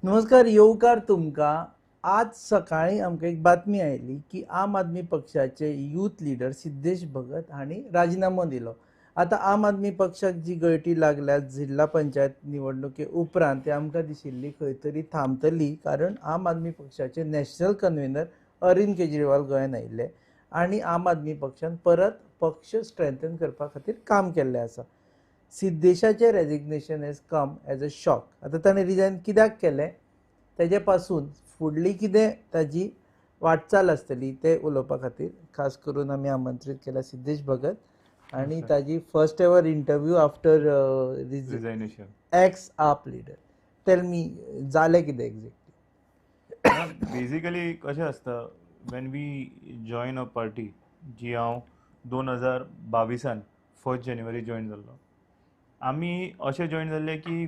नमस्कार, येवकार तुमकां. आज सकाळी आमकां एक बातमी आयली की आम आदमी पक्षाचे यूथ लिडर सिद्धेश भगत हांणी राजिनामो दिलो. आतां आम आदमी पक्षाक जी गळटी लागल्या जिल्हा पंचायत निवडणुके उपरांत ते आमकां दिशिल्ली खंय तरी थांबतली, कारण आम आदमी पक्षाचे नॅशनल कन्व्हिनर अरविंद केजरीवाल गोंयांत आयिल्ले आनी आम आदमी पक्षान परत पक्ष स्ट्रेंथन करपा खातीर काम केल्लें आसा. सिद्धेशाचें resignation has come as a shock. आतां ताणें रिजायन कित्याक केलें तेजे पासून फुडली कितें ताजी वाटचाल आसतली ते उलोवपा खातीर खास करून आमी आमंत्रीत केला सिद्धेश भगत आनी ताजी first ever interview after resignation ex AAP leader. Tell me, जालें कितें एक्झॅक्टली? बेसिकली कशें आसता, when we join a party, जी हांव 2022 1 जानेवारी जॉयन जाल्लो, आमी अशें जॉयन जाल्ले की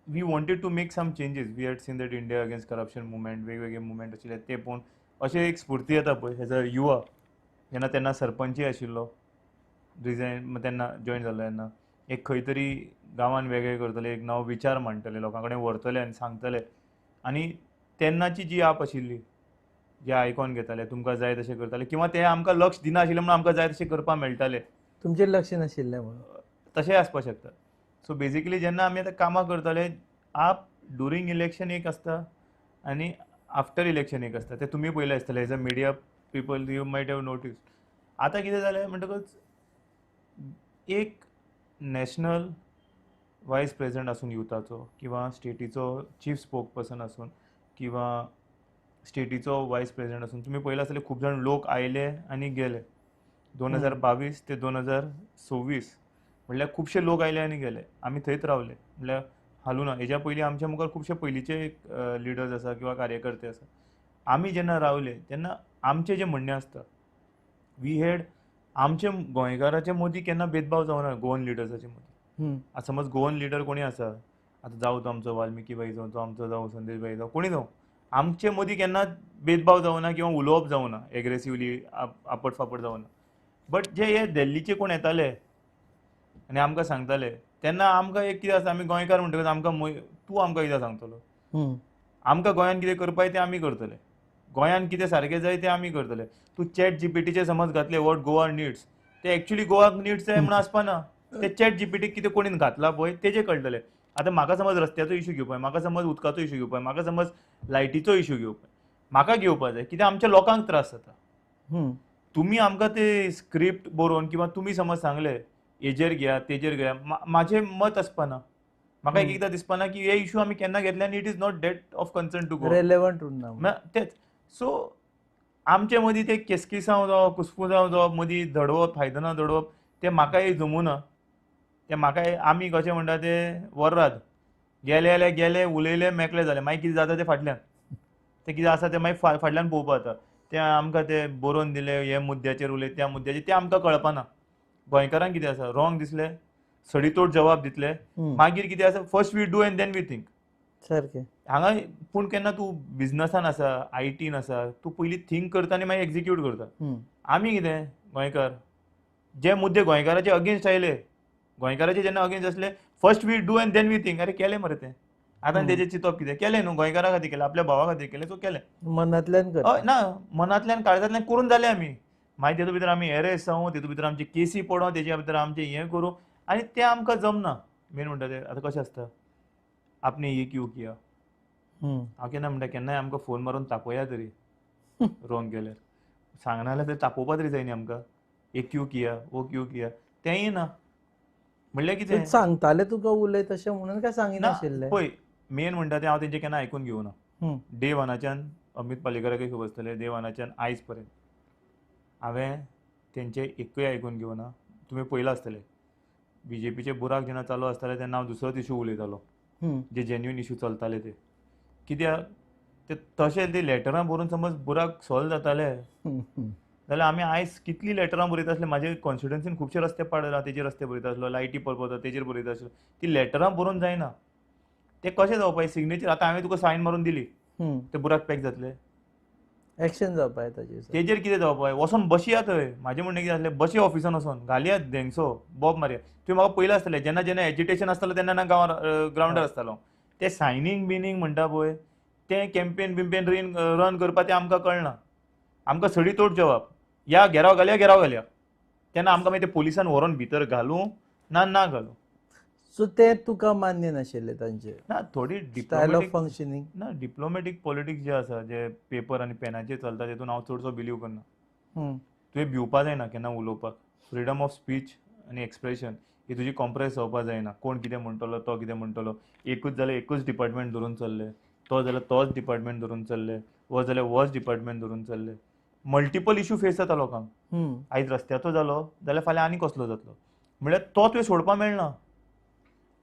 we wanted to make some changes. We had seen that India against corruption movement, वेगवेगळे मुवमेंट आशिल्ले ते पळोवन अशें एक स्फूर्ती येता पळय एज अ युवा. जेन्ना तेन्ना सरपंचय आशिल्लो, रिजायन तेन्ना जॉयन जाल्लो, तेन्ना एक खंय तरी गांवान वेगळें करतले, एक नवो विचार मांडटले, लोकां कडेन व्हरतले आनी सांगतले. आनी तेन्नाची जी आप आशिल्ली, जे आयकॉन घेताले, तुमकां जाय तशें करताले, किंवा ते आमकां लक्ष दिनाशिल्लें म्हणून आमकां जाय तशें करपाक मेळटालें. तुमचें लक्ष नाशिल्लें म्हणून तशेंय आसपाक शकता. सो बेसिकली जेन्ना आमी आतां कामां करताले, आप ड्युरींग इलेक्शन एक आसता आनी आफ्टर इलेक्शन एक आसता, ते तुमी पळयलें आसतलें. As a media people you might have notice. आतां कितें जालें म्हणटकच एक नॅशनल वायस प्रेजिडेंट आसून युथाचो, किंवा स्टेटीचो चीफ स्पोक पर्सन आसून, किंवा स्टेटीचो वायस प्रेजिडेंट आसून, तुमी पळयलां आसतलें खूब जाण लोक आयले आनी गेले. 2022 ते 2026 म्हणल्यार खुबशे लोक आयले आनी गेले. आमी थंयच रावले, म्हणल्यार हालूना. हेज्या पयलीं आमच्या मुखार खुबशे पयलींचे लिडर्स आसा किंवा कार्यकर्ते आसा. आमी जेन्ना रावले तेन्ना आमचें जें म्हणणें आसता, we had आमचे गोंयकाराचे मदीं केन्ना भेदभाव जावना गोवन लिडर्साचे मदीं. आतां समज गोवन लिडर कोणी आसा, आतां जावं तो आमचो वाल्मिकी भाई जावं, तो आमचो जावं संदेश भाई जावं, कोणी जावं, आमचे मदीं केन्ना भेदभाव जावना किंवा उलोवप जावना एग्रेसिवली, आपट फापट जावना. बट जे हे दिल्लीचे कोण येताले आनी आमकां सांगताले तेन्ना आमकां एक कितें आसा, आमी गोंयकार म्हणटकच आमकां तूं आमकां कितें सांगतलो, आमकां गोंयांत कितें करपाक तें आमी करतले, गोंयांत कितें सारकें जाय तें आमी करतले. तूं चॅट जीपीटीचेर समज घातलें what Goa needs, तें एक्चुली गोवाक निड्स जाय म्हणून आसपाना, ते चॅट जीपीटीक कितें कोणीन घातलां पळय तेजें कळटलें. आतां म्हाका समज रस्त्याचो इशू घेवपाक, म्हाका समज उदकाचो इशू घेवपाक, म्हाका समज लायटीचो इशू घेवपाक, म्हाका घेवपाक जाय कित्याक आमच्या लोकांक त्रास जाता. तुमी आमकां ते स्क्रिप्ट बरोवन किंवा तुमी समज सांगले हेजेर घेया तेजेर घेया, म्हाजें मत आसपाना. म्हाका एक एकदां दिसपाना की हे इशू आमी केन्ना घेतले आनी it is not that of concern to go, relevant उरना तेच. सो आमचे मदीं ते केसकिसांव जावं कुसकुसांव जावं, मदीं धडवप, फायदना धडवप, तें म्हाकाय जमुना. तें म्हाकाय आमी कशें म्हणटा ते वर्राद गेले जाल्यार गेले, उलयले मेकळे जाले, मागीर कितें जाता तें फाटल्यान, तें कितें आसा तें मागीर फाटल्यान पळोवपा जाता. तें आमकां ते बरोवन दिले हे मुद्द्याचेर उलय त्या मुद्द्याचेर, तें आमकां कळपाना. गोंयकारांक कितें आसा, रॉंग दिसलें सडीतोड जबाब दितले, मागीर कितें आसा first we do and then we think. सारकें हांगा पूण केन्ना तूं बिजनसान आसा, आयटीन आसा, तूं पयलीं थिंक करता आनी मागीर एक्झिक्यूट करता. आमी कितें गोंयकार जे मुद्दे गोंयकाराचे अगेन्स्ट आयले, गोंयकाराचे जेन्ना अगेन्स्ट आसले first we do and then we think. अरे केलें मरे तें, आतां तेजें चिंतप कितें केलें न्हू, गोंयकारा खातीर केलें, आपल्या भावा खातीर केलें, सो केलें मनांतल्यान ना, मनांतल्यान काळजांतल्यान करून जालें आमी. मागीर तेतूंत भितर आमी एरेस्ट जावं, तेतूंत भितर आमची केसी पडों, तेच्या भितर आमचें हें करूं, आनी तें आमकां जमना. मेन म्हणटा तें आतां कशें आसता, आपणे हे क्यू किया, हांव केन्ना म्हणटा केन्नाय आमकां फोन मारून तापोया तरी रॉंग केल्यार, सांगना जाल्यार तरी तापोवपा तरी जाय न्ही आमकां, हे क्यू किया वो क्यू किया, तेंय ना. म्हणल्यार कितें सांगताले तुका उलय तशें म्हणून काय सांगिनाशिल्लें? पळय मेन म्हणटा तें हांव तेंचें केन्ना आयकून घेवना. डे वनाच्यान अमीत पालेकराकय खबर आसतलें, डे वनाच्यान आयज पर्यंत हांवें तेंचें एकूय आयकून घेवना. तुमी पळयलां आसतलें बीजेपीचे बुराक जेन्ना चालू आसताले तेन्ना हांव दुसरोच इशू उलयतालो, जे जेन्युइन इशू चलताले ते. कित्याक ते तशें ते लेटरां बरोवन समज बुराक सॉल्व जाताले जाल्यार आमी आयज कितलीं लेटरां बरयता आसले. म्हाजे कॉन्स्टिट्युएन्सीन खुबशे रस्ते पाड तेजेर रस्ते बरयता आसलो, लायटी पळोवपा तेजेर बरयता आसलो, ती लेटरां बरोवन जायना. ते कशें जावपाक सिग्नेचर, आतां हांवें तुका सायन मारून दिली ते बुराक पॅक जातले, एक्शन जावपाक ताजेर, तेजेर कितें जावपाक वचोन बसया थंय. म्हाजें म्हणणें कितें आसलें, बसया ऑफिसान वचोन घालया धेंगसो बोब मारया. तुवें म्हाका पयलें आसतलें जेन्ना जेन्ना एजिटेशन आसतालें तेन्ना गांवार ग्रावंडार आसतालो, ते सायनींग बिनींग म्हणटा पळय तें कॅम्पेन बिम्पेन रेन रन करपा तें आमकां कळना. आमकां सडी तोड जवाब या घेराव घालया घेराव घालया तेन्ना आमकां मागीर ते पोलिसान व्हरोन भितर घालूं ना ना घालूं. सो ते तुका मान्य नाशिल्ले तांचे ना थोडी स्टायल ऑफ फंक्शनिंग ना डिप्लोमॅटीक पॉलिटिक्स जे आसा जे पेपर आनी पेनाचेर चलता तेतून हांव चडसो बिलीव करना. तुवें भिवपा जायना केन्ना उलोवपाक. फ्रिडम ऑफ स्पीच आनी एक्सप्रेशन ही तुजी कॉम्प्रेस जावपा जायना. कोण कितें म्हणटलो तो कितें म्हणटलो एकूच जाल्यार एकूच डिपार्टमेंट धरून चल्ले, तो जाल्यार तोच डिपार्टमेंट धरून चल्ले, हो जाल्यार होच डिपार्टमेंट धरून चल्ले. मल्टिपल इशू फेस जाता लोकांक. आयज रस्त्याचो जालो जाल्यार फाल्यां आनी कसलो जातलो म्हणल्यार तो तुवें सोडपाक मेळना.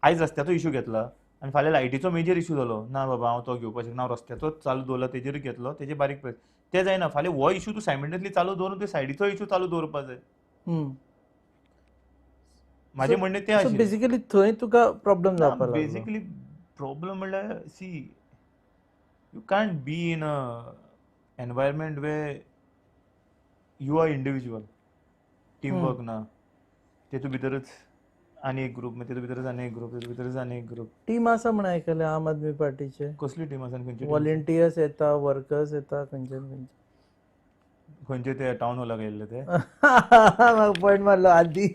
आयज रस्त्याचो इशू घेतला आनी फाल्यां लायटीचो मेजर इशू जालो, ना बाबा हांव तो घेवपाक शकना, हांव रस्त्याचोच चालू दवरला तेजेर घेतलो तेजे बारीक पळय ते जायना. फाल्यां हो इशू तूं सायमल्टेनियसली चालू दवरून तुवें सायडीचो इशू चालू दवरपाक जाय. म्हाजें म्हणणें तें आशिल्लें. बेसिकली थंय तुका प्रॉब्लम जावपाक लागलो. बेसिकली प्रॉब्लम म्हणल्यार see you can't be in a environment where you are individual, team work ना. तेतूं भितरच आनी एक ग्रुप, तेतूं भितरच आनी एक ग्रुप, तेतूं भितरच आनी एक ग्रुप. टीम आसा म्हण आयकलें आम आदमी पार्टीचे. कसली टीम आसा? खंयची? वॉलंटियर्स येता, वर्कर्स येता, खंयचे खंयचे खंयचे ते टावन हॉलाक येयल्ले ते म्हाका पॉयंट मारलो आदी.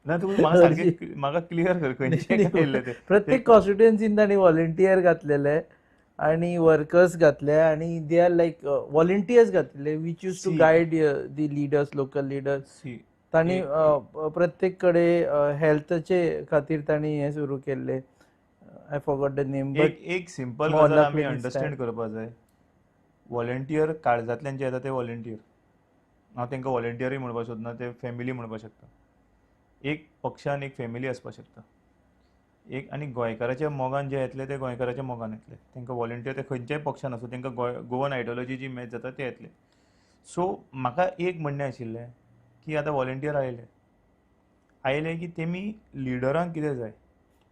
ना तूं म्हाका सारकें म्हाका क्लियर कर खंयचे येयल्ले ते. प्रत्येक कॉन्स्टिट्युएन्सीन तांणी वॉलंटियर घातलेले आनी वर्कर्स घातले आनी they are like volunteers घातलेले which use to guide the leaders, local leaders. तांणी प्रत्येक कडेन हेल्थाचे खातीर तांणी हें सुरू केल्लें. I forgot the name. But एक सिंपल गजाल आमी अंडरस्टँड करपाक जाय, वॉलंटियर काळजांतल्यान जे येता ते वॉलंटियर. हांव तांकां वॉलंटियरूय म्हणपाक सोदना, ते फॅमिली म्हणपाक शकता. एक पक्षान एक फॅमिली आसपाक शकता. एक आनी गोंयकाराच्या मोगान जे येतले ते गोंयकाराच्या मोगान येतले. तांकां वॉलंटियर ते खंयच्याय पक्षान आसूं तांकां गोवन आयडियोलॉजी जी मॅच जाता ते येतले. सो म्हाका एक म्हणणें आशिल्लें की आतां वॉलंटियर आयले आयले की तेमी लिडरांक कितें जाय.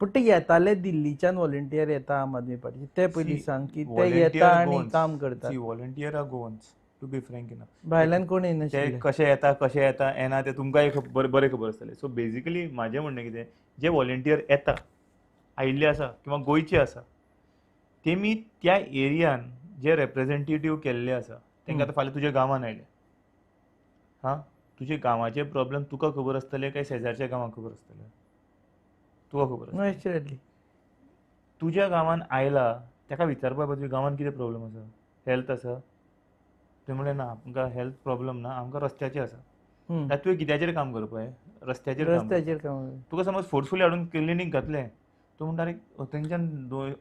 पूण ते येताले दिल्लीच्यान वॉलंटियर येता आम आदमी पार्टी ते पयलीं सांग की ते येता आनी काम करता. Volunteer are Goans to be frank enough. भायल्यान कोण येनाशिल्ले. ते कशे येता कशे येता येना ते तुमकांय बरें खबर आसतलें. सो बेजिकली म्हाजें म्हणणें कितें, जे वॉलंटियर येता आयिल्ले आसा किंवा गोंयचे आसा तेमी त्या एरियान जे रेप्रेजेंटेटीव केल्ले आसा तांकां आतां फाल्यां तुज्या गांवान आयले, हां तुजे गांवाचे प्रॉब्लम तुका खबर आसतले काय शेजारच्या गांवाक खबर आसतले? तुका खबर आसतलें. तुज्या गांवान आयला ताका विचारपा तुज्या गांवान कितें प्रॉब्लम आसा, हेल्थ आसा? तुवें म्हणलें ना आमकां हेल्थ प्रॉब्लम ना, आमकां रस्त्याचेर आसा. जाल्यार तुवें कित्याचेर काम करपाक? रस्त्याचेर. रस्त्याचेर काम. तुका समज फोर्सफुली हाडून क्लिनीक घातलें तूं म्हणटा आरे थंयच्यान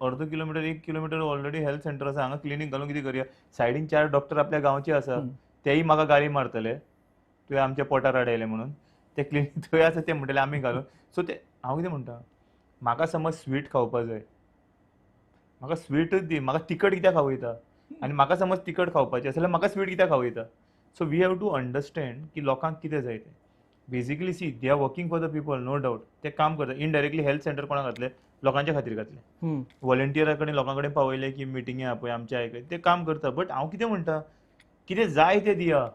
अर्दो kilometre 1 kilometre already health centre आसा, हांगा क्लिनीक घालून कितें करया? सायडीन 4 डॉक्टर आपल्या गांवचे आसा, तेय म्हाका गाळी मारतले तुवें आमच्या पोटार आडयलें म्हणून. ते क्लिनीक थंय आसा ते म्हणटले आमी घालून. सो ते हांव कितें म्हणटा, म्हाका समज स्वीट खावपा जाय, म्हाका स्वीटच दी, म्हाका तिखट कित्याक खावयता? आनी म्हाका समज तिखट खावपाचें आसा जाल्यार म्हाका स्वीट कित्याक खावयता? So we have to understand की लोकांक कितें जाय तें. Basically see they are working for the people, no doubt ते काम करता. इनडायरेक्टली हेल्थ सेंटर कोणाक घातले? लोकांच्या खातीर घातले. वॉलंटियरा कडेन लोकां कडेन पावयले की मिटिंगे आपय आमचे आयकय ते काम करता. बट हांव कितें म्हणटा, कितें जाय तें दिया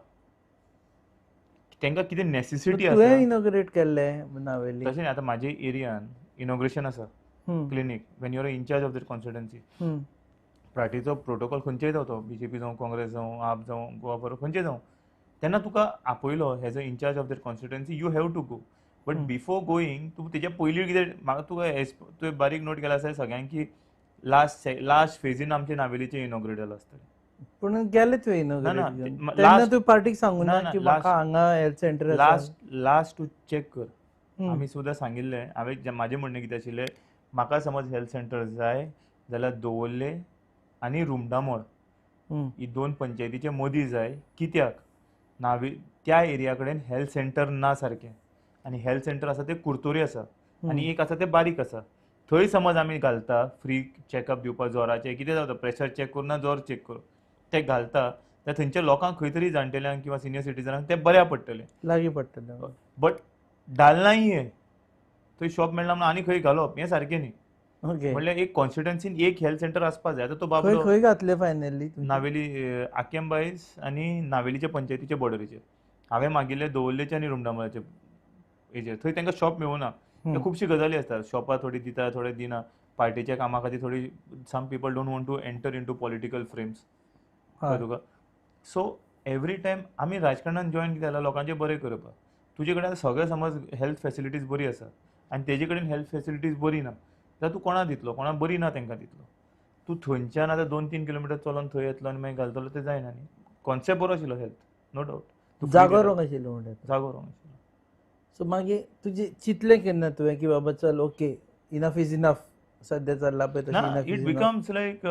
तांकां, कितें नॅसेसिटी आसा. तुवें इनॉग्रेट केल्लें नावेली? तशें आतां म्हाजे एरियान इनॉग्रेशन आसा clinic. When you are incharge of that constituency, पार्टीचो protocol खंयचेय जावं, तो बीजेपी जावं, काँग्रेस जावं, आप जावं, गोवा फॉरवर्ड खंयचेय जावं, तेन्ना तुका आपयलो as a incharge of that constituency you have to go. But before going तूं तेज्या पयलीं कितें म्हाका तुका तुवें बारीक नोट केला आसा सगळ्यांक की लास्ट फेजीन आमचे नावेलीचें इनॉग्रेट जालां आसतलें. पूण गेले तुवें इनॉग्रेट तेन्ना तूं पार्टीक सांगू ना की म्हाका हांगा हेल्थ सेंटर लास्ट लास्ट तूं चॅक कर. आमी सुद्दां सांगिल्लें. हांवें म्हाजें म्हणणें कितें आशिल्लें, म्हाका समज हेल्थ सेंटर जाय जाल्यार दवरले आनी रुमडामोळ ही 2 पंचायतीचे मदीं जाय. कित्याक नावे त्या एरिया कडेन हेल्थ सेंटर ना सारकें, आनी हेल्थ सेंटर आसा तें कुर्तोरी आसा आनी एक आसा तें बारीक आसा. थंय समज आमी घालता फ्री चॅकअप दिवपाक जोराचें कितें जाता, प्रेशर चॅक करूं ना जोर चॅक करूं ते घालता, जाल्यार थंयच्या लोकांक खंय तरी जाणटेल्यांक किंवा सिनियर सिटीजनांक तें बऱ्या पडटलें, लागीं पडटलें. बट डालना ही हें थंय शॉप मेळना म्हणून आनी खंय घालप हें सारकें न्ही. म्हणल्यार एक कॉन्स्टिट्युएन्सीन एक हेल्थ सेंटर आसपाक जाय. आतां तो बाबडो खंय घातले फायनली? नावेली आकेम बायस आनी नावेलीच्या पंचायतीच्या बॉर्डरीचेर. हांवें मागिल्ले दवरलेचे आनी रुमडामळाचे हेजेर, थंय तांकां शॉप मेळूना. खुबशी गजाली आसतात, शॉपां थोडी दिता, थोडे दिना, पार्टीच्या कामा खातीर थोडी some people don't want to enter into political frames तुका. सो एवरी टायम आमी राजकारणान जॉयन कितें जालां, लोकांचें बरें करपाक. तुजे कडेन सगळें समज हेल्थ फेसिलिटीज बरी आसा आनी तेजे कडेन हेल्थ फेसिलिटीज बरी ना जाल्यार तूं कोणा दितलो, कोणा बरी ना तांकां दितलो. तूं थंयच्यान आतां 2-3 किलोमिटर चलोन थंय येतलो आनी मागीर घालतलो, तें जायना न्ही. कॉन्सेप्ट बरो आशिल्लो हेल्थ, नो डावट. जागो रोंग आशिल्लो म्हणटा, जागो रोंग आशिल्लो. सो मागीर तुजें चिंतलें केन्ना तुवें की बाबा चल ओके इनफ is enough, सद्या चल्ला पळय तशें? It becomes like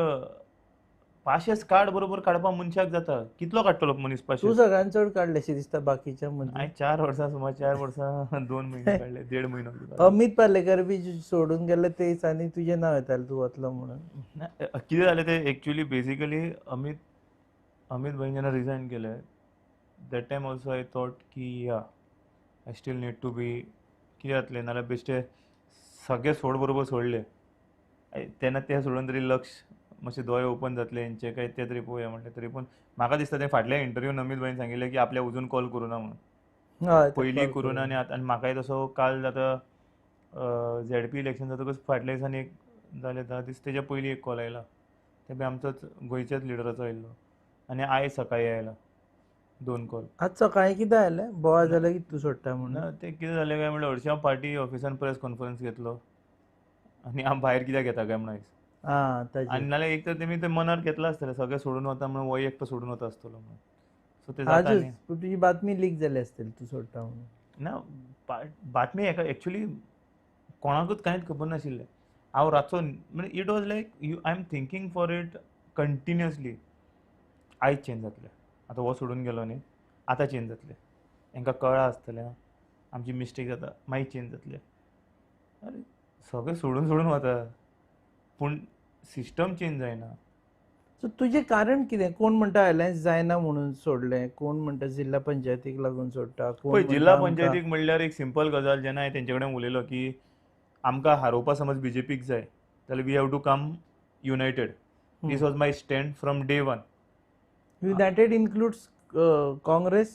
पाशेस कार्ड बरोबर काडपा मनशाक जाता. कितलो काडटलो मनीस पाशेस? तूं सगळ्यान चड काडलेशें दिसता बाकीच्या मदीं. हांवें 4 वर्सां, सुमार 4 वर्सां 2 म्हयने काडले, 1.5 म्हयनो. अमित पालेकर बी सोडून गेले ते दिसांनी तुजें नांव येतालें तूं वतलो म्हणून. कितें जालें तें एक्चुअली बेसिकली अमित भाईन जेन्ना रिजायन केलें that time also I thought की yeah I still need to be, कितें जातलें नाल्यार बेश्टे सगळे सोड बरोबर सोडले तेन्ना तें सोडून तरी लक्ष मातशे दोळे ओपन जातले हेंचे काय ते तरी पळोवया म्हणलें. तरी पूण म्हाका दिसता तें फाटल्या इंटरव्यून अमित भाईन सांगिल्लें की आपल्या अजून कॉल करूं ना म्हणून, पयलीं करूं ना. आनी आतां आनी म्हाकाय तसो काल आतां झेडपी इलेक्शन जातकच फाटल्या दिसांनी एक जालें 10 दीस तेज्या पयलीं एक कॉल आयला, ते बी आमचोच गोंयच्याच लिडराचो आयिल्लो. आनी आयज सकाळीं आयला 2 कॉल. आज सकाळीं कितें आयलें, बोवाळ जालें की तूं सोडटा म्हणून? ना, तें कितें जालें काय म्हणल्यार हरशीं हांव पार्टी ऑफिसान प्रेस कॉन्फरन्स घेतलो आनी हांव भायर कित्याक घेता काय म्हणून आयज. आनी नाल्यार एक तर तेमी ते मनार घेतलां आसतलें सगळें सोडून वता म्हणून, हो एकटो सोडून वता आसतलो म्हणून. सो ते जाता न्ही. तुजी बातमी लीक जाली आसतली तूं सोडटा म्हणून? ना, बातमी एका एक्चुअली कोणाकूच कांयच खबर नाशिल्लें. हांव रातचो म्हणजे it was like you I am thinking for it continuously. आयज चेंज जातलें, आतां हो सोडून गेलो न्ही, आतां चेंज जातलें, हांकां कळ्ळां आसतलें आमची मिस्टेक जाता, मागीर चेंज जातलें. अरे सगळें सोडून सोडून वता पूण सिस्टम चेंज जायना. सो तुजें कारण कितें? कोण म्हणटा अलायन्स जायना म्हणून सोडलें, कोण म्हणटा जिल्हा पंचायतीक लागून सोडटा? पळय जिल्हा पंचायतीक म्हणल्यार एक सिंपल गजाल, जेन्ना हांवें तेंचे कडेन उलयलो की आमकां हारोवपा समज बीजेपीक जाय जाल्यार we have to come united. This was my stand from day one. United includes Congress,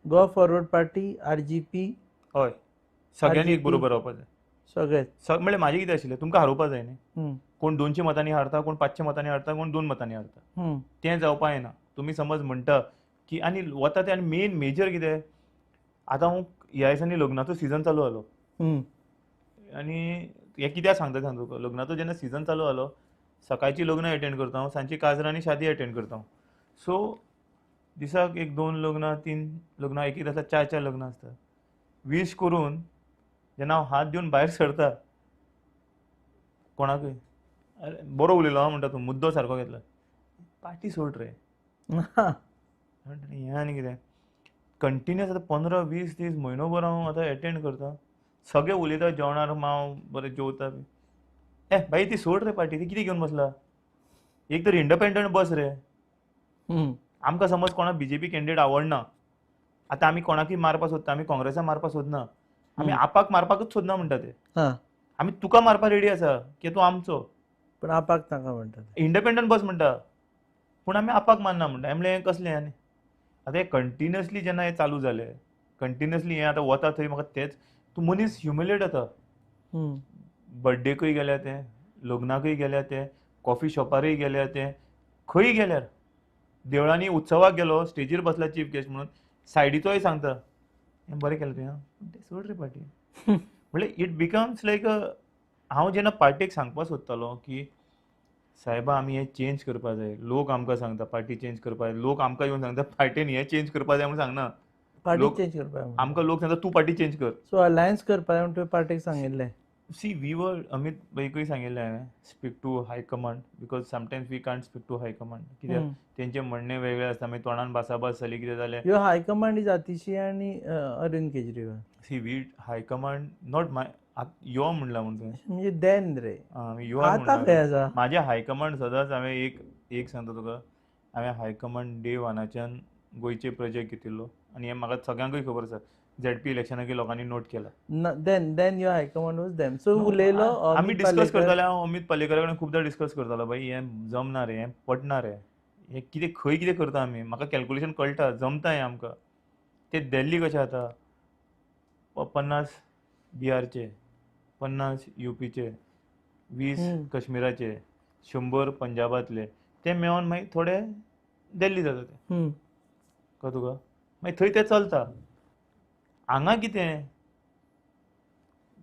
Goa Forward Party, RGP. हय, सगळ्यांनी एक बरोबर रावपा जाय. सगळेच म्हणल्यार म्हाजें कितें आशिल्लें, तुमकां हारोवपा जाय न्ही. कोण 200 मतांनी हारता, कोण 500 मतांनी हारता, कोण 2 मतांनी हारता, तें जावपा येना. तुमी समज म्हणटा की आनी वता तें. आनी मेन मेजर कितें, आतां हांव ह्या दिसांनी लग्नाचो सिजन चालू जालो आनी हें कित्याक सांगता सांग तुका, लग्नाचो जेन्ना सिजन चालू जालो सकाळची लग्नां एटेंड करता हांव, सांजची काजरां आनी शादी एटेंड करता हांव. सो दिसाक 1-2 लग्नां, 3 लग्नां, एक एक आसता 4-4 लग्नां आसता. वीश करून जेन्ना हांव हात दिवन भायर सरता कोणाकूय, अरे बरो उलयलो हांव म्हणटा, तूं मुद्दो सारको घेतला, पार्टी सोड रे म्हणटा. हें आनी कितें कंटिन्युअस आतां 15-20 दीस म्हयनोभर हांव आतां एटेंड करता, सगळे उलयता जेवणार, हांव बरें जेवता बी, ए बाई ती सोड रे पार्टी, ती कितें घेवन बसला, एक तर इंडिपेंडंट बस रे. आमकां समज कोणाक बीजेपी कॅन्डिडेट आवडना, आतां आमी कोणाकूय मारपाक सोदता, आमी काँग्रेसाक मारपाक सोदना, आमी आपाक मारपाकूच सोदना म्हणटा ते. आमी तुका मारपाक रेडी आसा की तूं आमचो, पण आपाक नाका म्हणटा, इंडिपेंडंट बस म्हणटा, पूण आमी आपाक मारना म्हणटा. म्हणलें हें कसलें? आनी आतां हें कंटिन्युअसली जेन्ना हें चालू जालें, कंटिन्युअसली हें आतां वता थंय म्हाका तेंच, तूं मनीस ह्युमिलेट जाता. बड्डेकूय गेल्या तें, लग्नाकूय गेल्या तें, कॉफी शॉपारूय गेल्या तें, खंय गेल्यार, देवळांनी उत्सवाक गेलो, स्टेजीर बसला चीफ गेस्ट म्हणून, सायडीचोय सांगता हें बरें केलें तुवें, तें सोड रे पार्टी. म्हणल्यार it becomes लायक हांव जेन्ना पार्टीक सांगपाक सोदतालो की सायबा आमी हें चेंज करपा जाय, लोक आमकां सांगता पार्टी चेंज करपा जाय, लोक आमकां येवन सांगता पार्टीन हें चेंज करपा जाय म्हणून सांगना, पार्टी चेंज करपा, आमकां लोक सांगता तूं पार्टी चेंज कर. सो अलायन्स करपा जाय म्हण तुवें पार्टीक सांगिल्लें? सी we were, Amit भाईकूय सांगिल्लें हांवें, speak to high command because sometimes we can't speak to high command, कित्याक तेंचें म्हणणें वेगळें आसता, मागीर तोंडान भासाभास जाली कितें जालें. यो हायकमांड is Atishi आनी Arvind Kejriwal. See we high command not my, यो म्हणला म्हूण तुवें म्हणजे देन रे, यो आतां म्हाजें हायकमांड सदांच हांवें एक एक सांगता तुका, हांवें हायकमांड डे वनाच्यान गोंयचे प्रोजेक्ट घेतिल्लो आनी हें म्हाका सगळ्यांकूय खबर आसा. झेडपी इलेक्शनाक लोकांनी नोट केला. Then then your high command was them. So उलयलो आमी डिस्कस करताले, हांव अमित पालेकरा कडेन खुबदां डिस्कस करतालो, बाई हें जमना रे, हें पटना रे, हें कितें खंय कितें करता आमी, म्हाका कॅल्कुलेशन कळटा, जमता हें आमकां. ते दिल्ली कशें जाता, 50 बिहारचे 50 युपीचे, 20 काश्मीराचे, 100 पंजाबांतले, ते मेळोन मागीर थोडे दिल्ली जाता ते. कळ्ळें तुका? मागीर थंय ते चलता. हांगा कितें,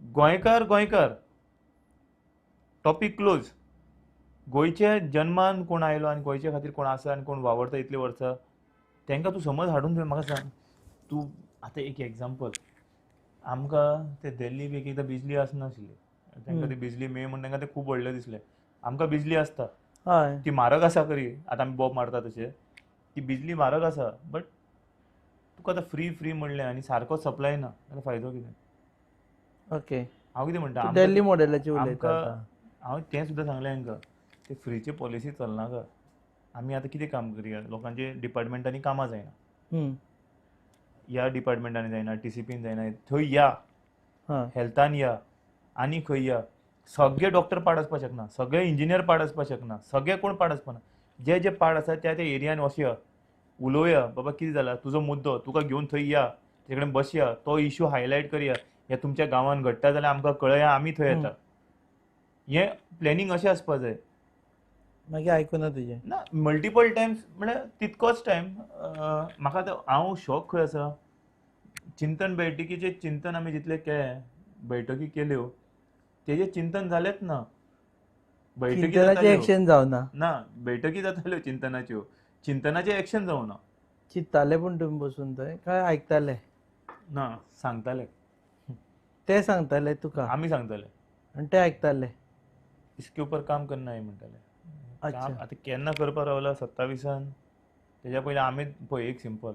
गोंयकार गोंयकार, टॉपीक क्लोज. गोंयच्या जन्मान कोण आयलो आनी गोंयच्या खातीर कोण आसा आनी कोण वावरता इतलीं वर्सां, तांकां तूं समज हाडून थंय म्हाका सांग तूं. आतां एक एग्जाम्पल, आमकां ते दिल्ली बी एक एकदां बिजली आसनाशिल्ली, तांकां ती बिजली मेळ म्हूण तांकां तें खूब व्हडलें दिसलें. आमकां बिजली आसता, ती म्हारग आसा खरी, आतां आमी बॉब मारता तशें, ती बिजली म्हारग आसा, बट तुका आतां फ्री फ्री म्हणलें आनी सारको सप्लाय ना जाल्यार फायदो कितें? ओके, हांव कितें म्हणटा, दिल्ली मॉडेलाची उलयता हांव, तें सुद्दां सांगलें हांकां, ते फ्रीचे पॉलिसी चलनाका. आमी आतां कितें काम करया, लोकांचे डिपार्टमेंटांनी कामां जायना, ह्या डिपार्टमेंटांनी जायना, टीसीपीन जायना, थंय या, हेल्थान या, आनी खंय या, सगळे डॉक्टर पाड आसपाक शकना, सगळे इंजिनियर पाड आसपाक शकना, सगळे कोण पाड आसपाक ना, जे जे पाड आसा त्या त्या एरियान वचया, उलोवया, बाबा कितें जाला तुजो मुद्दो, तुका घेवन थंय या, तेजे कडेन बसया, तो इशू हायलायट करया, ह्या तुमच्या गांवांत घडटा जाल्यार आमकां कळया, आमी थंय येता. हें प्लॅनिंग अशें आसपाक जाय. मागीर आयकुना तुजें ना मल्टिपल टायम्स, म्हळ्यार तितकोच टायम म्हाका आतां हांव शॉक खंय आसा, चिंतन बैठकीचें चिंतन आमी जितलें केलें, बैठकी केल्यो, तेजें चिंतन जालेंच ना. बैठकी चिंतनाचें एक्शन जावना ना, बैठकी जाताल्यो चिंतनाच्यो, चिंतनाचें एक्शन जावना. चिंतताले पूण तुमी बसून थंय काय आयकताले? ना, सांगताले, ते सांगताले तुका, आमी सांगताले आनी ते आयकताले. इसके ऊपर काम करना है म्हणटाले. आतां केन्ना करपाक रावला 27 तेज्या पयलीं आमी पळय एक सिंपल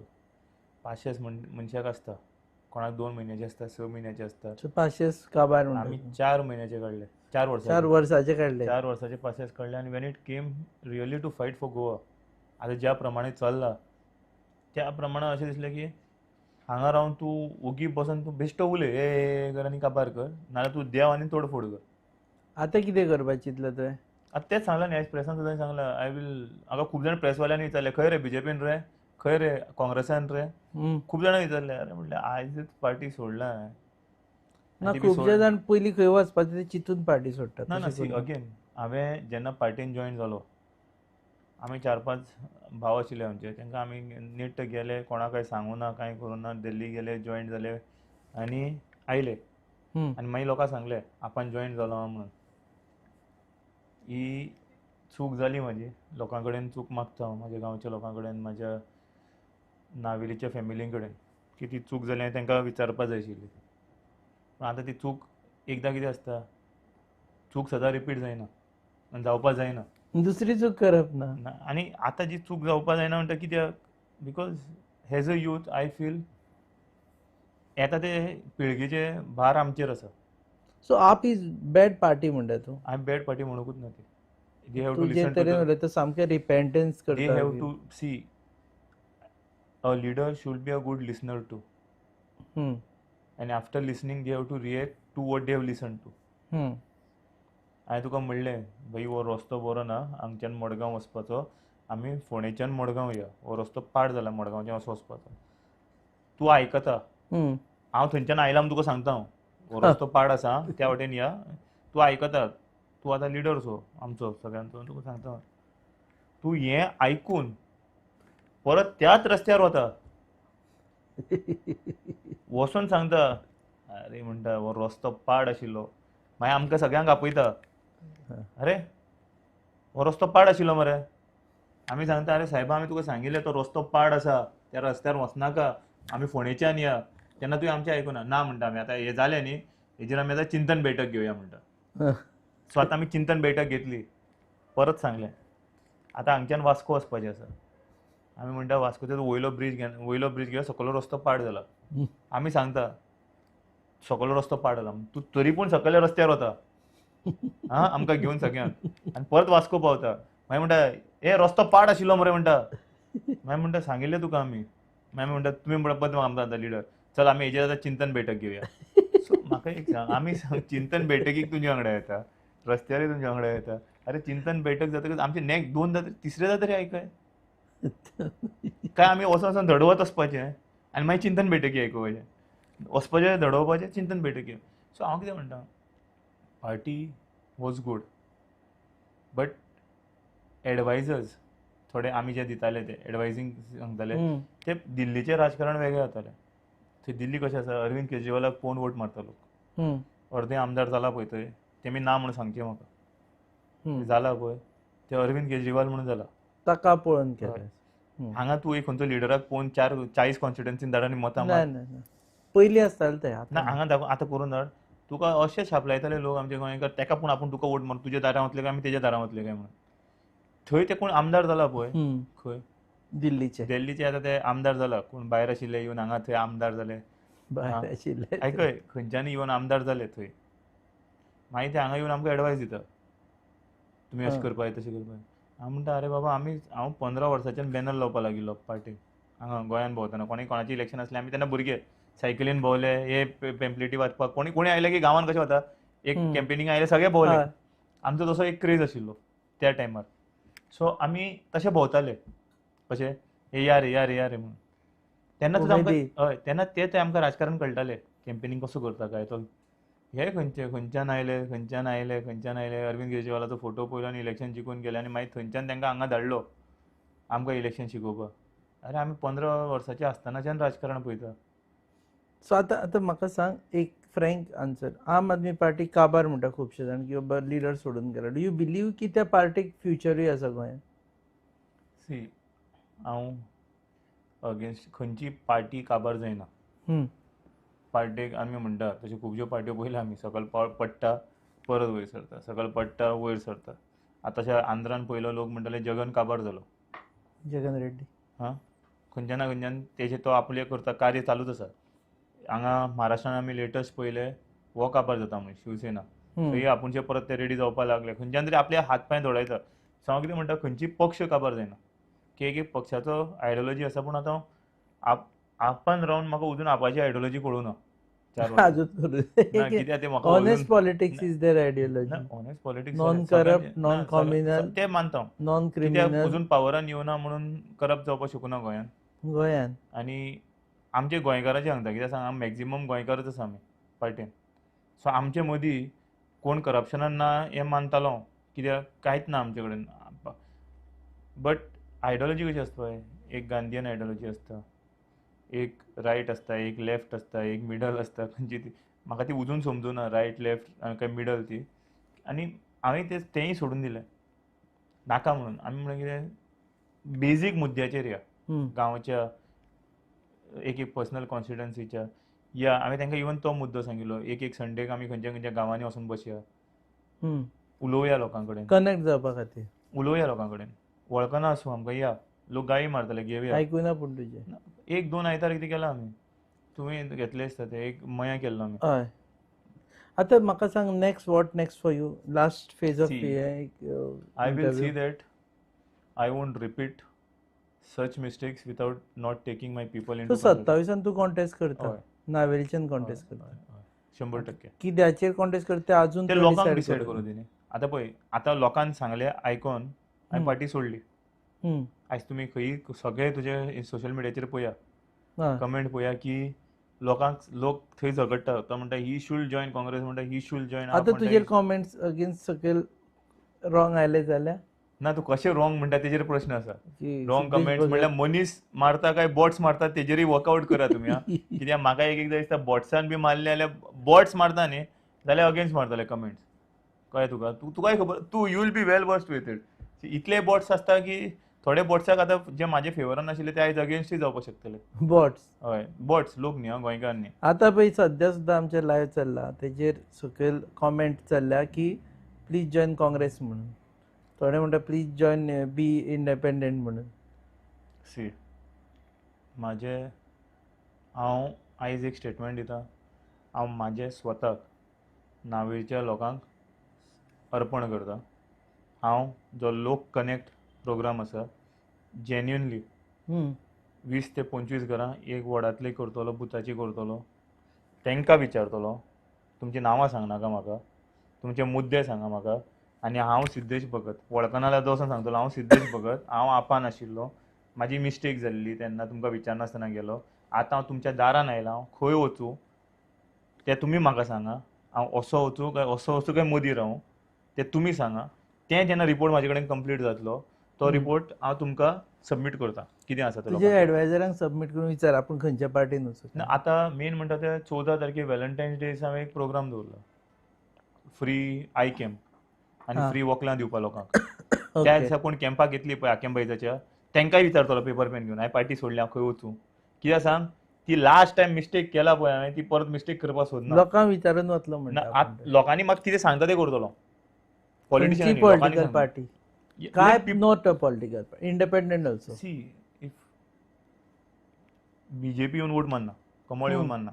500 मनशाक आसता, कोणाक 2 म्हयन्याचे आसता, 6 म्हयन्याचे आसता, 500 काबार. आमी 4 म्हयन्याचे काडले, 4 वर्सां, 4 वर्साचे काडले, 4 वर्साचे पासेस काडले. आनी when it came really to fight for Goa, आतां ज्या प्रमाणे चल्ला त्या प्रमाणे अशें दिसलें की हांगा रावन तूं ओगी बसून तूं बेश्टो उलय ए कर आनी काबार कर, नाजाल्यार तूं देंव आनी तोडफोड कर. आतां कितें करपाचें चिंतलां तुवें? आतां तेंच सांगलां न्ही, आयज प्रेसान सुद्दां सांगलां, I will. हांगा खूब जाण प्रेसवाल्यांनी विचारलें, खंय रे बीजेपीन रे, खंय रे काँग्रेसान रे, खूब जाणां विचारलें. अरे म्हणलें आयजच पार्टी सोडला हांवें. ना, खूबशे जाण पयलीं खंय वचपाचें ते चिंतून पार्टी सोडटात. ना ना, सी अगेन, हांवें जेन्ना पार्टीन जॉयन जालो, आमी 4-5 भाव आशिल्ले आमचे, तांकां आमी नीट गेले, कोणाक कांय सांगू ना, कांय करूं ना, दिल्ली गेले, जॉयन जाले आनी आयले. आनी मागीर लोकांक सांगलें आपण जॉयन जालो म्हणून. ही चूक जाली म्हाजी, लोकां कडेन चूक मागता हांव, म्हाज्या गांवच्या लोकां कडेन, म्हाज्या नावेलीच्या फॅमिली कडेन, की ती चूक जाली हांवें तांकां विचारपा जाय आशिल्ली. पूण आतां ती चूक एकदां कितें आसता, चूक सदां रिपीट जायना आनी जावपा जायना, दुसरी चूक करप ना. आनी आतां जी चूक जावपा जायना म्हणटा कित्याक, because as a youth I feel येता ते पिळगेचे भार आमचेर आसा. सो आप is bad party म्हणटा तूं? हांवें बॅड पार्टी म्हणूंकूच ना. ती they have to listen to, उलयता सामकें रिपेंटन्स करता. They have to see a leader should be a good listener too, and after listening they have to react to what they have listen to. हांवें तुका म्हणलें, भाई हो रस्तो बरो ना, हांगच्यान मडगांव वचपाचो, आमी फोंडेच्यान मडगांव या, हो रस्तो पाड जाला मडगांवच्यान असो वचपाचो. तूं आयकता, हांव थंयच्यान आयला म्हूण तुका सांगता हांव, हो रस्तो पाड आसा त्या वटेन या, तूं आयकता, तूं आतां लिडर सो आमचो सगळ्यांचो, तुका सांगता, तूं हें आयकून परत त्याच रस्त्यार वता, वचून सांगता, अरे म्हणटा हो रस्तो पाड आशिल्लो, मागीर आमकां सगळ्यांक आपयता, अरे हो रस्तो पाड आशिल्लो मरे. आमी सांगता, अरे सायबा आमी तुका सांगिल्लें तो रस्तो पाड आसा, त्या रस्त्यार वचनाका, आमी फोंडेच्यान या. तेन्ना तुवें आमचें आयकुना ना म्हणटा, आमी आतां हें जालें न्ही, हेजेर आमी आतां चिंतन बैठक घेवया म्हणटा. सो आतां आमी चिंतन बैठक घेतली, परत सांगलें आतां हांगच्यान वास्को वचपाचें आसा. आमी म्हणटा वास्कोचो वयलो ब्रीज घे, वयलो ब्रीज घेवया, सकलो रस्तो पाड जाला. आमी सांगता सकलो रस्तो पाड जाला, तूं तरी पूण सकयल्या रस्त्यार वता आं आमकां घेवन सगळ्यांक, आनी परत वास्को पावता. मागीर म्हणटा ए रस्तो पाड आशिल्लो मरे म्हणटा. मागीर म्हणटा सांगिल्लें तुका आमी. मागीर म्हणटा तुमी म्हणटा परत आमकां आतां लिडर, चल आमी हेजेर आतां चिंतन बैठक घेवया. सो म्हाका एक सांग, आमी चिंतन बैठकीक तुमच्या वांगडा येता, रस्त्यारय तुमच्या वांगडा येता, अरे चिंतन बैठक जातकच आमचे नेक्स्ट 2दा 3दा तरी आयकय काय आमी वचोन वचोन धडवत वचपाचें आनी मागीर चिंतन बैठकी आयकुपाचें, वचपाचें धडोवपाचें चिंतन बैठकी. सो हांव कितें म्हणटा, Party was good, but advisers थोडे आमी जे दिताले ते एडवायजींग सांगताले ते दिल्लीचें राजकारण वेगळें जातालें. थंय दिल्ली कशें आसा, अरविंद केजरीवालाक पळोवन वोट मारता लोक. अर्दे आमदार जाला पळय थंय, तेमी ना म्हणून सांगचें म्हाका, जाला पळय ते अरविंद केजरीवाल म्हणून जाला, ताका पळोवन केलें. हांगा तूं एक खंयचो लिडराक पळोवन 40 कॉन्स्टिट्युएन्सीन धाड आनी मतां मार. पयलीं आसतालें तें, ना हांगा दाखोव आतां करून धाड. तुका अशें छापलायताले लोक आमचे गोंयकार, तेका पूण आपूण तुका वोट मार, तुज्या दारां वतले काय आमी तेज्या दारां वतले काय म्हणून. थंय ते कोण आमदार जाला पळय, खंय दिल्लीचे, दिल्लीचे आतां ते आमदार जाला, कोण भायर आशिल्ले येवन हांगा थंय आमदार जाले, भायर आशिल्ले आयकय खंयच्यानी येवन आमदार जाले थंय. मागीर ते हांगा येवन आमकां एडवायस दिता, तुमी अशें करपाक जाय तशें करपाक जाय. हांव म्हणटा अरे बाबा, आमी हांव 15 वर्सांच्यान बॅनर लावपाक लागिल्लो पार्टीक, हांगा गोंयांत भोंवतना कोणी कोणाचें इलेक्शन आसलें आमी तेन्ना भुरगे सायकलीन भोंवले, हे पेम्पलेटी वाचपाक कोणी कोणी आयले की गांवांत कशें वता एक कॅम्पेनींग आयले सगळे भोंवले. आमचो तसो एक क्रेज आशिल्लो त्या टायमार. सो आमी तशे भोंवताले, कशे हे या रे या रे या रे म्हणून. तेन्ना सुद्दां आमकां हय, तेन्ना ते आमकां राजकारण कळटालें, कॅम्पेनींग कसो करता काय तो, हे खंयचे खंयच्यान आयले खंयच्यान आयले खंयच्यान आयले. अरविंद केजरीवालाचो फोटो पळयलो आनी इलेक्शन जिखून गेले आनी मागीर थंयच्यान तांकां हांगा धाडलो आमकां इलेक्शन शिकोवपाक. अरे आमी 15 वर्सांचे आसतनाच्यान राजकारण पळयता. सो आतां आतां म्हाका सांग एक frank answer, Aam Aadmi party काबार म्हणटा खुबशे जाण की बाबा लिडर सोडून गेला, do you believe की त्या पार्टीक फ्युचरूय आसा गोंयांत? सी, हांव अगेन्स्ट खंयची पार्टी काबार जायना. पार्टेक आमी म्हणटा तश्यो खुबश्यो पार्ट्यो पळयल्या आमी, सकयल पडटा परत वयर सरता, सकयल पडटा वयर सरता. आतां तशें आंध्रान पयलो लोक म्हणटाले जगन काबार जालो, जगन रेड्डी, हां, खंयच्यान ना खंयच्यान तेजें तो आपलें करता कार्य चालूच आसा. हांगा महाराष्ट्रान आमी लेटस्ट पळयले हो काबार जाता म्हणून शिवसेना, थंय आपूणचे परत ते रेडी जावपाक लागले, खंयच्यान तरी आपले हात पांय धोडायता. सो हांव कितें म्हणटा, खंयची पक्ष काबार जायना, की एक एक पक्षाचो आयडियोलॉजी आसा, पूण आतां आपण रावन म्हाका अजून आपाची आयडियोलॉजी कळूं ना. Honest politics is their ideology. Honest politics, non corrupt, non communal, ते मानता, नॉन क्रिमिनल. अजून पावरान येवना म्हणून करप्ट जावपाक शकना गोंयांत, गोंयांत. आनी आमचे गोंयकाराचे सांगता, कित्याक सांग, मॅक्झिमम गोंयकारच आसा आमी पार्टेन. सो आमचे मदीं कोण करप्शनान ना हें मानतालो, कित्याक कांयच ना आमचे कडेन. बट आयडियोलॉजी कशी आसता पळय, एक गांधीयन आयडियोलॉजी आसता, एक रायट आसता, एक लेफ्ट आसता, एक मिडल आसता. खंयची ती म्हाका ती अजून समजुना, रायट लेफ्ट काय मिडल ती. आनी हांवें ते तेंय सोडून दिलें नाका म्हणून. आमी म्हणलें कितें बेजीक मुद्द्याचेर या, गांवच्या एक एक पर्सनल कॉन्स्टिट्युएन्सीच्या या. हांवें तांकां इवन तो मुद्दो सांगिल्लो, एक एक संडेक आमी खंयच्या खंयच्या गांवांनी वचून बसया, उलोवया लोकां कडेन, कनेक्ट जावपा खातीर उलोवया लोकां कडेन. वळखना आसूं आमकां, या लोक गाळी मारताले घेवया, आयकुना पूण तुजें. एक दोन आयतार कितें केलां आमी, तुवें घेतले आसता ते एक मया केल्लो आमी. हय, आतां म्हाका सांग, next what next for you, last phase of I will see that I won't repeat such mistakes without not taking my people in. 27 तूं कॉन्टेस्ट करता, नावेलीच्यान कॉन्टेस्ट करता, 100%. कित्याचेर कॉन्टेस्ट करता अजून ते लोकांक डिसायड करूं दिनी. आतां पळय, आतां लोकांक सांगलें आयकोन हांवें पार्टी सोडली. आयज तुमी खंय सगळे तुजे सोशल मिडियाचेर पळया, कमेंट पळया की लोकांक लोक थंय झगडटा. तो म्हणटा ही should join Congress, म्हणटा ही should join. आतां तुजेर कॉमेंट्स अगेन्स्ट सकयल रॉंग आयले जाल्यार ना, तूं कशें रॉंग म्हणटा तेजेर प्रश्न आसा. रॉंग कमेंट्स म्हणल्यार मनीस मारता काय बॉट्स मारता तेजेरूय वर्कआउट करा तुमी. कित्याक म्हाका एक एकदां दिसता बॉट्सान बी मारले जाल्यार, बॉट्स मारता न्ही जाल्यार अगेन्स्ट मारतले कमेंट्स. कळ्ळें तुका, तुकाय खबर, तूं you will be well versed with it. इतले बॉट्स आसता की थोडे बॉट्साक आतां जे म्हाजे फेवरान आशिल्ले ते आयज अगेन्स्टूय जावपाक शकतले. बॉट्स, हय बॉट्स लोक न्ही, गोंयकार न्ही. आतां पळय सद्या सुद्दां आमचें लायव्ह चल्लां तेजेर सकयल कॉमेंट चल्ल्या की प्लीज जॉयन काँग्रेस म्हणून, थोडे म्हणटा प्लीज जॉयन बी इंडिपेंडंट म्हणून. सी, म्हाजे हांव आयज एक स्टेटमेंट दिता, हांव म्हाजे स्वताक नावेलच्या लोकांक अर्पण करता. हांव जो लोक कनेक्ट प्रोग्राम आसा जेन्युनली 20 ते 25 घरां एक वॉर्डांतली करतलो, बुथाची करतलो, तांकां विचारतलो तुमचीं नांवां सांगनाका म्हाका, तुमचे मुद्दे सांगा म्हाका. आनी हांव सिद्धेश भगत, वळखना जाल्यार वचोन सांगतलो हांव सिद्धेश भगत, हांव आपान आशिल्लो, म्हाजी मिस्टेक जाल्ली तेन्ना तुमकां विचारनासतना गेलो. आतां हांव तुमच्या दारान आयला, हांव खंय वचूं तें तुमी म्हाका सांगा. हांव असो वचूं काय असो वचूं काय मदीं रावूं तें तुमी सांगा. तें जेन्ना रिपोर्ट म्हाजे कडेन कंप्लीट जातलो तो रिपोर्ट हांव तुमकां सबमीट करता कितें आसा तें. तुजे एडवायजरांक सबमीट करून विचार आपूण खंयच्या पार्टीन वचूं. ना आतां मेन म्हणटा ते 14 तारखेर व्हॅलेंटायन्स डे दिसा हांवें एक प्रोग्राम दवरला, फ्री I camp आनी फ्री वकलां दिवपा लोकांक. त्या दिसा कोण कॅम्पाक येतली पळय आकेम बायजाच्या तांकांय विचारतलो पेपर पेन घेवन हांवें पार्टी सोडली हांव खंय वचूं. कित्याक सांग ती लास्ट टायम मिस्टेक केला पळय हांवें ती परत मिस्टेक करपाक सोदना. लोकांक विचारून वतलो म्हणटा. लोकांनी म्हाका कितें सांगता तें करतलो. पॉलिटिशियन पॉलिटिकल पार्टी काय not a political party, independent also. See if BJP येवन वोट मारना, कमळ येवन मारना,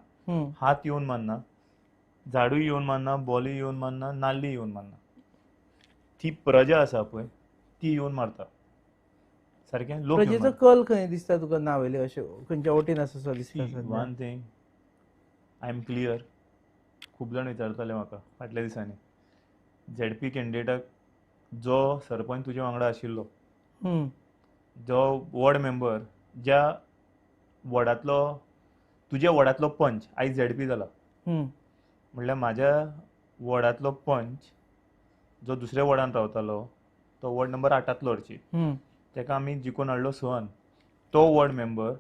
हात येवन मारना, झाडूय येवन मारना, बॉलूय येवन मारना, नाल्ली येवन मारना, ती प्रजा आसा पळय ती येवन मारता. सारकें लोक प्रजेचो कल खंय दिसता तुका नावेले अशें खंयच्या वटेन आसा सो दिसता? One thing I am clear, खूब जाण विचारताले म्हाका फाटल्या दिसांनी झेडपी कॅन्डिडेटाक जो सरपंच तुजे वांगडा आशिल्लो, जो वॉर्ड मेंबर ज्या वॉर्डांतलो तुज्या वॉर्डांतलो पंच आयज झेडपी जाला, म्हणल्यार म्हाज्या वॉर्डांतलो पंच जो दुसऱ्या वॉर्डान रावतालो तो वॉर्ड नंबर 8 हरशी ताका आमी जिखून हाडलो 6, तो वॉर्ड मेंबर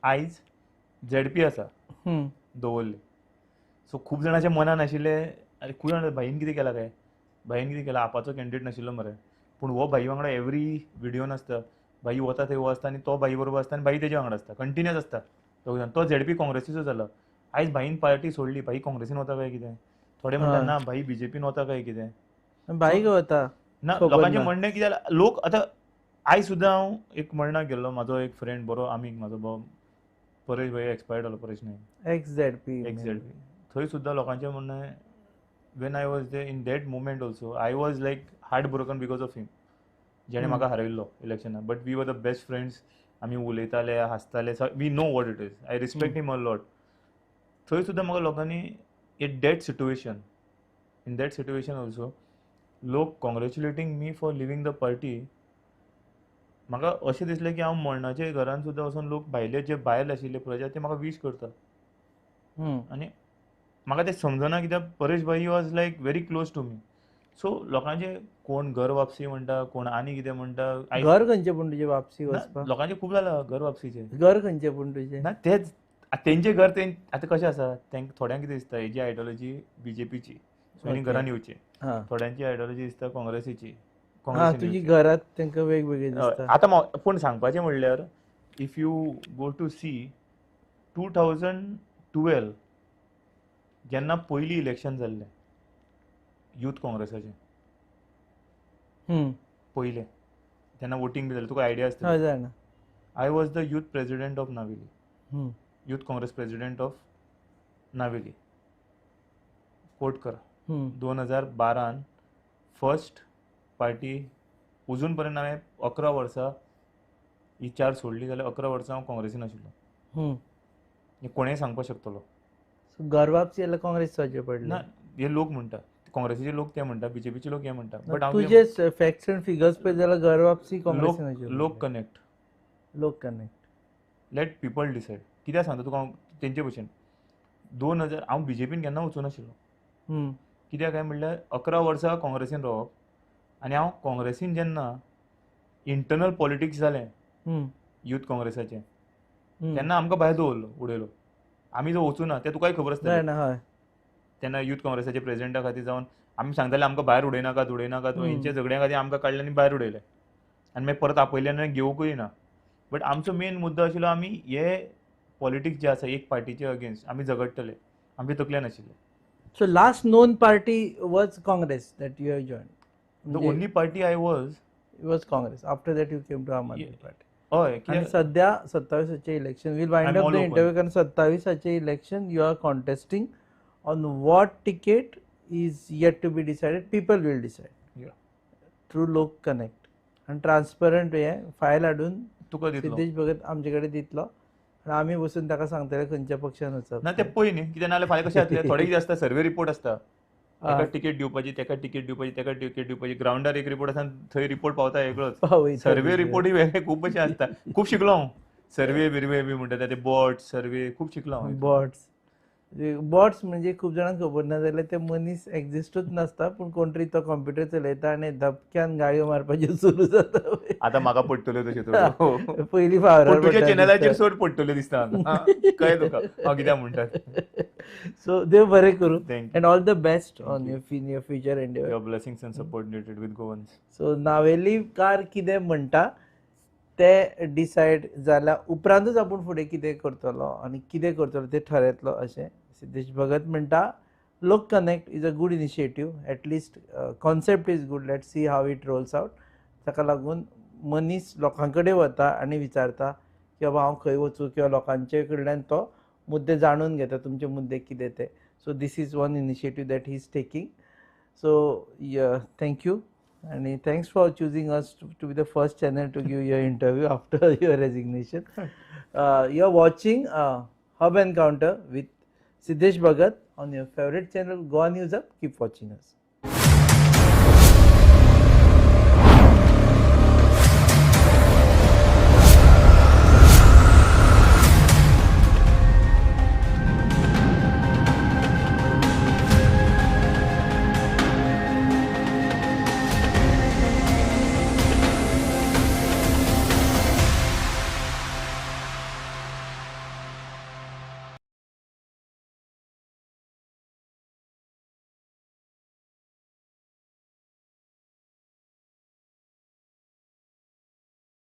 आयज झेडपी आसा दवरले. सो खूब जाणांच्या मनान आशिल्लें आरे खूब जाण भाईन कितें केलां काय, भाईन कितें केलां, आपाचो कॅन्डिडेट नाशिल्लो मरे, पूण हो भाई वांगडा एवरी विडियोन आसता, भाई वता थंय हो आसता आनी तो भाई बरोबर आसता आनी भाई तेजे वांगडा आसता, कंटिन्युअस आसता दोग जाण. तो झेडपी काँग्रेसीचो जालो, आयज भाईन पार्टी सोडली, भाई काँग्रेसीन वता काय कितें, थोडे म्हणटा ना भाई बीजेपीन वता काय कितें, भाई वता ना. लोकांचें म्हणणें कितें जालां, लोक आतां आयज सुद्दां हांव एक मरणाक गेल्लो, म्हाजो एक फ्रेंड बरो आमीग म्हाजो भाव परेश भाई एक्सपायर्ड जालो, Paresh Naik ex ZP, ex ZP. थंय सुद्दां लोकांचें म्हणणें when I was there in that moment also I was like heartbroken because of him, जेणे म्हाका हारयल्लो इलेक्शनाक, but we were the best friends, आमी उलयताले हांसताले, we know what it is, I respect him a lot. थंय सुद्दां म्हाका लोकांनी in that situation, in that situation also लोक congratulating me for leaving the party. म्हाका अशें दिसलें की हांव मरणाच्या घरान सुद्दां वचून लोक भायले जे भायल आशिल्ले प्रजा ते म्हाका वीश करता आनी म्हाका तें समजना कित्याक परेश भाई was like very close to me. So लोकांचे कोण घर वापसी म्हणटा, कोण आनी कितें म्हणटा. घर खंयचें पूण तुजें वापसी वचपाक? लोकांचे खूब जालां घर वापसीचें. घर खंयचें पूण तुजें? ना तेच तेंचें घर ते आतां कशें आसा तांकां थोड्यांक कितें दिसता हेजी आयडियोलॉजी बीजेपीची सो हेणी घरान येवचें, थोड्यांची आयडियोलॉजी दिसता काँग्रेसीची, तुजी घरात तांकां वेगवेगळी दिसता. आतां पूण सांगपाचें म्हणल्यार if you go to see 2012 जेन्ना पयलीं इलेक्शन जाल्लें यूथ काँग्रेसाचें पयलें, तेन्ना वोटींग बी जालें, तुका आयडिया आसतली. I was the youth president of Navelim, youth Congress president of Navelim. Quote कर 2012 फर्स्ट पार्टी अजून पर्यंत हांवें 11 वर्सां ही चार सोडली जाल्यार 11 वर्सां हांव काँग्रेसीन आशिल्लो, हें कोणेंय सांगपाक शकतलो. घर वापसी जाल्यार काँग्रेस जावचें पडलें ना, हे लोक म्हणटा, काँग्रेसीचे लोक ते म्हणटा, बीजेपीचे लोक हे म्हणटा, बट तुजे फॅक्ट्स अँड फिगर्स पळयत जाल्यार घर वापसी काँग्रेसीन आशिल्लो. लोक कनेक्ट, लोक कनेक्ट, लेट पीपल डिसायड. कित्याक सांगता तुका हांव तेंचे भशेन 2000 हांव बीजेपीन केन्ना वचूं नाशिल्लो, कित्याक काय म्हणल्यार 11 वर्सां काँग्रेसीन रावप आनी हांव काँग्रेसीन जेन्ना इंटरनल पॉलिटिक्स जालें यूथ काँग्रेसाचें तेन्ना आमकां भायर दवरलो उडयलो, आमी जो वचूना तें तुकाय खबर आसतलें. तेन्ना यूथ काँग्रेसाचे प्रेजिडेंटा खातीर जावन आमी सांगताले आमकां भायर उडयनाकात उडयनाकात, हेंच्या झगड्या खातीर आमकां काडले आनी भायर उडयले आनी मागीर परत आपयले आनी घेवंकूय ना. बट आमचो मेन मुद्दो आशिल्लो आमी हे पॉलिटिक्स जे आसा एक पार्टीचे अगेन्स्ट आमी झगडटले, आमचे तकल्यान आशिल्ले. So last known party was Congress that you have join? The only party I was was Congress. After that you came to Aam Aadmi Party. हय. आनी सद्या 27 election we'll wind up the interview, कारण 27 election you are contesting on what ticket is yet to be decided, people will decide through Lok Connect आनी transparent हे file हाडून तुका दितलो, सिद्धेश भगत आमचे कडेन दितलो आनी आमी बसून ताका सांगतले खंयच्या पक्षान वचप ना. ते पळय न्ही कित्याक नाजाल्यार फाल्यां कशें जातलें, थोडे कितें आसता सर्वे रिपोर्ट आसता, एका तिकेट दिवपाची तेका तिकेट दिवपाची तेका तिकेट दिवपाची, ग्रावंडार एक रिपोर्ट आसा थंय रिपोर्ट पावता वेगळोच, सर्वे रिपोर्टूय वेगळे खूब अशें आसता. खूब शिकलो हांव सर्वे बिर्वे बी म्हणटा ते बॉट सर्वे खूब शिकलो हांव बॉट्स. बॉट्स म्हणजे खूब जाणांक खबर ना जाल्यार ते मनीस एक्झिस्टूच नासता, पूण कोण तरी तो कंप्युटर चलयता आनी धपक्यान गाळयो मारपाच्यो सुरू जाता. आतां म्हाका पडटल्यो तश्यो थोड्यो. पयलीं फावरार पूण तुज्या पडटा चॅनलाचेर दिसता. चड पडटल्यो दिसता म्हाका. कळ्ळें तुका हांव कित्याक म्हणटा. सो देव बरें करूं. Thank you. And all the best Thank on you. Your in your future endeavour. Your blessings and support needed with Goans. So नावेलीकार कितें म्हणटा ते डिसायड जाल्या उपरांतूच आपूण फुडें कितें करतलो आनी कितें करतलो तें ठरयतलो अशें सिद्धेश भगत म्हणटा. Lok connect is a good initiative, at least concept is good, let see how it rolls out. ताका लागून मनीस लोकां कडेन वता आनी विचारता की बाबा हांव खंय वचूं, किंवा लोकांचे कडल्यान तो मुद्दे जाणून घेता, तुमचे मुद्दे कितें ते. So this is one initiative that he is taking. So thank you आनी thanks for choosing us to be the first channel to give your interview after your resignation. You are watching Hub Encounter with Siddhesh Bhagat on your favourite channel Goa News Hub. Keep watching us.